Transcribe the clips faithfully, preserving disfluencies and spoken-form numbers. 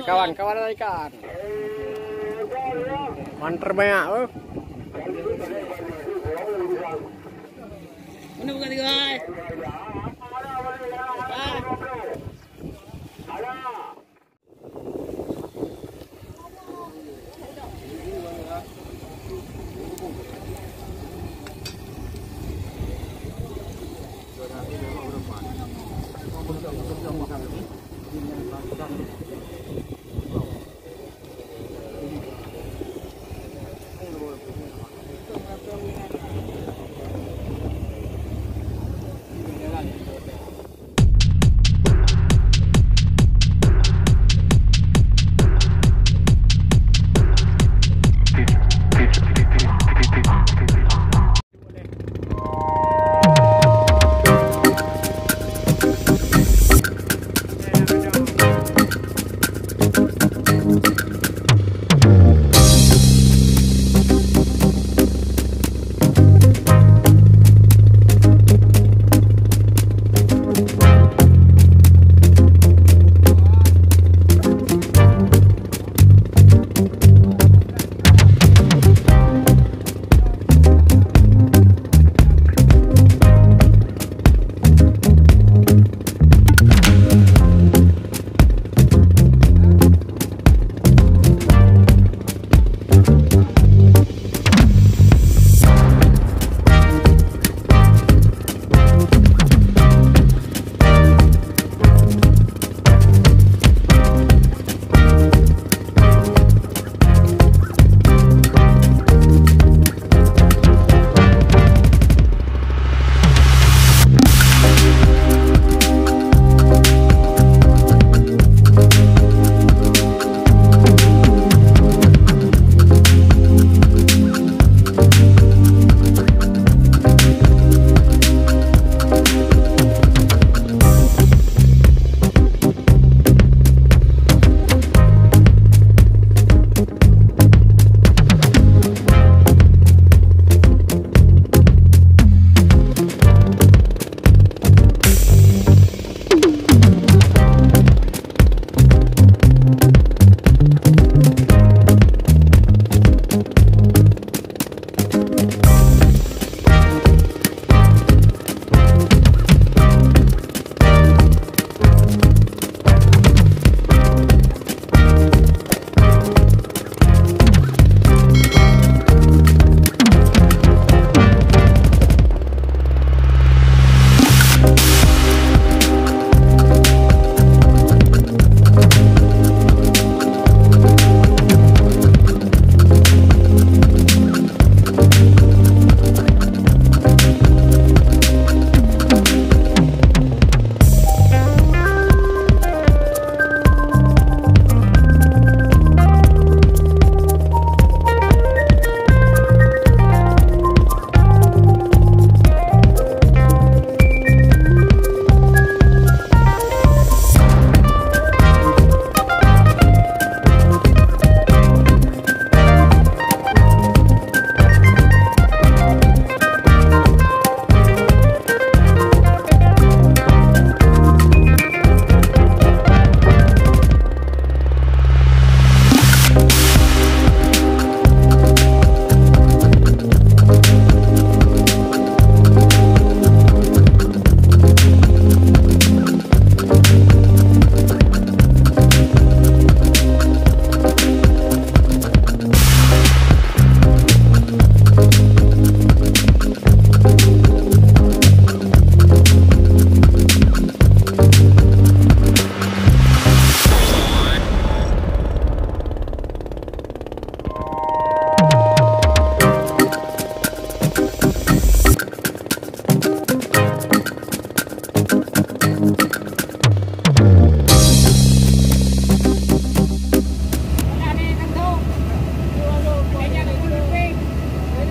Kawan-kawan ikan. Manter banyak, oh. Mana bukan tiga, eh? Ah.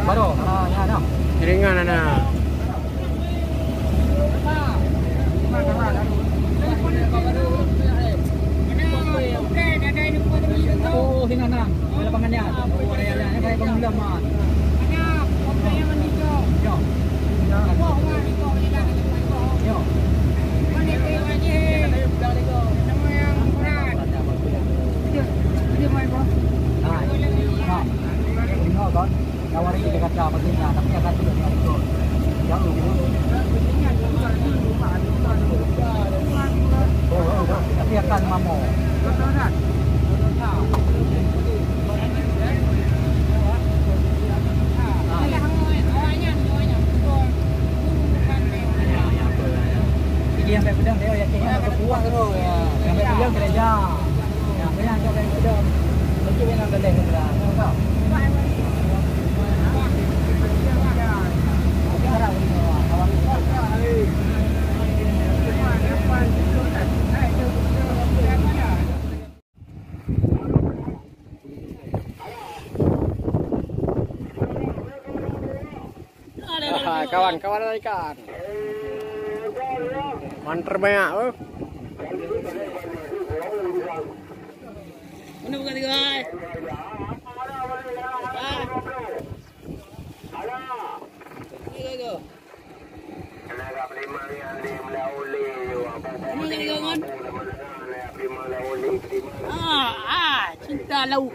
Baru, ah, ya, dah. Ringan, anak. Oh, sini, nah. Ada lapangan, ya. Oh, ada, ada. Ini kayak pengulama. Ya. Ya. Ya. Ah, kawan, kawan ada ikan. Manter banyak, oh. Mana bukan tiga, hai? Ah. Ini tiga. Ini tiga, kan? Ah, ah, cinta laut.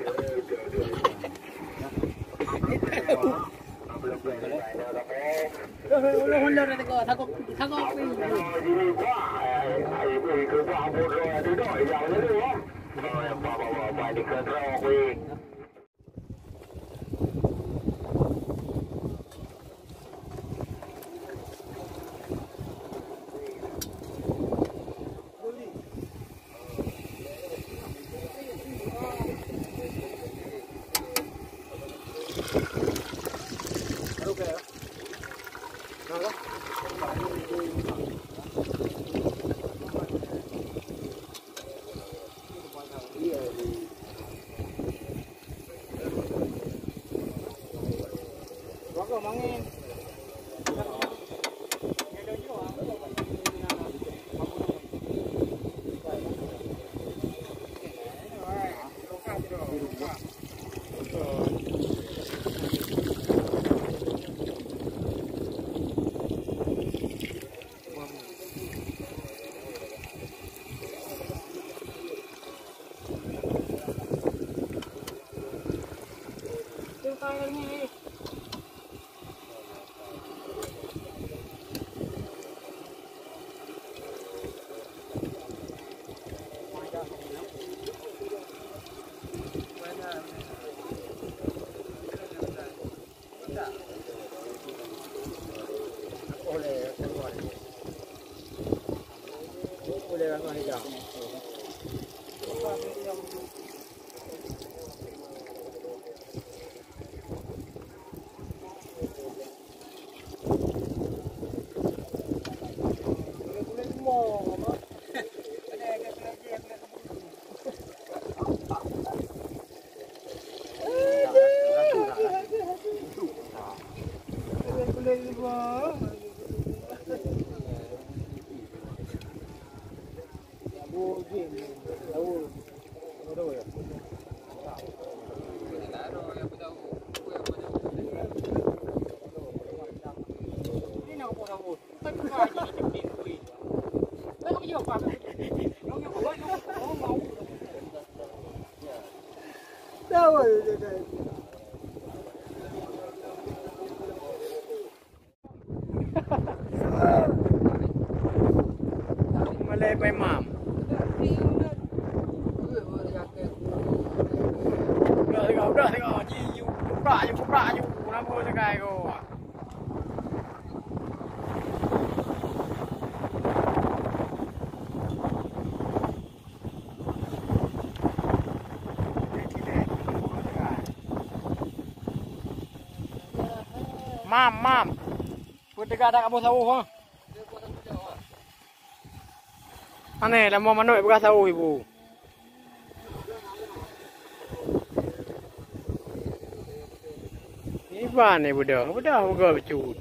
Malai pai mam. Udah tengok, udah tengok. Ji, ji, kuprak ji, kuprak ji. Kenapa sekai kau? Mam, mam. Peue teuga that kamoe sawoh, ha? Aneh, lamong manok peugah sawoh ibu. Iban ni budak, budak buka becut.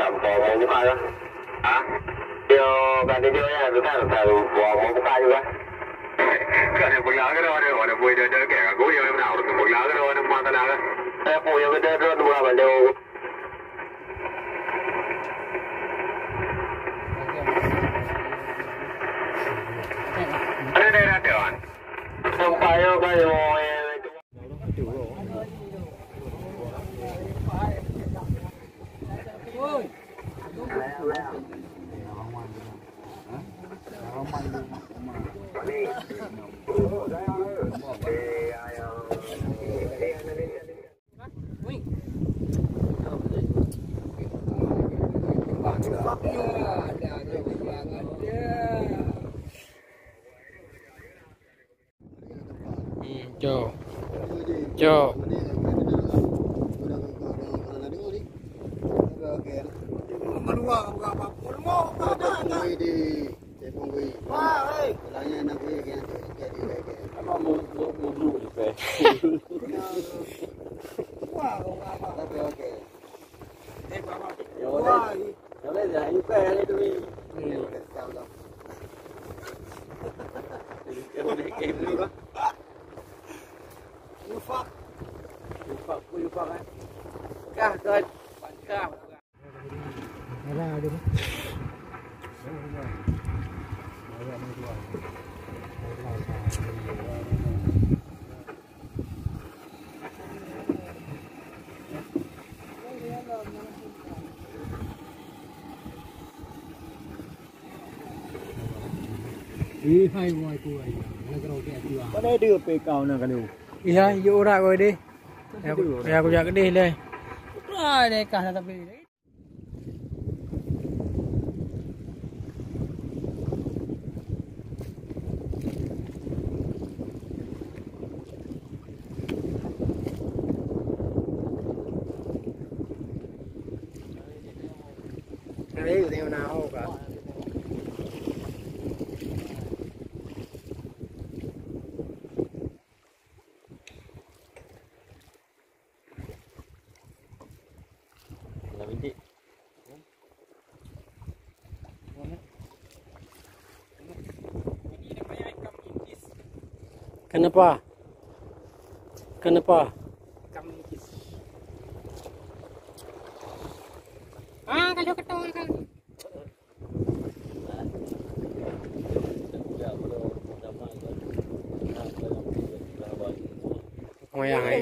Buka, buka. Ha? Yo, kan dia ya, buka, buka. Buka, buka juga. Kan dia pula ke dah, ada, ada boy dah, dah, kan? Aku dia mana? Orang tu pula ke dah, ada masalah ke? Saya pun yang kedua tu, dua banding. Ada daerah ada, kan? Sampai yo, kan, yo, eh. Hmm, cok. Cok. Yufak. Yufak, yufak, eh. Kah, kah. Kah. Ih, hai, wai, kuai. Mana kerokok tu, ah? Mana dia P K na kalu? Iya, yuk urak kau deh. Ya, aku, ya, aku jak kedih deh. Udah deh, kah tapi. Kenapa? Kenapa? Ah, kalau ketawa kan. Ngoyang, eh.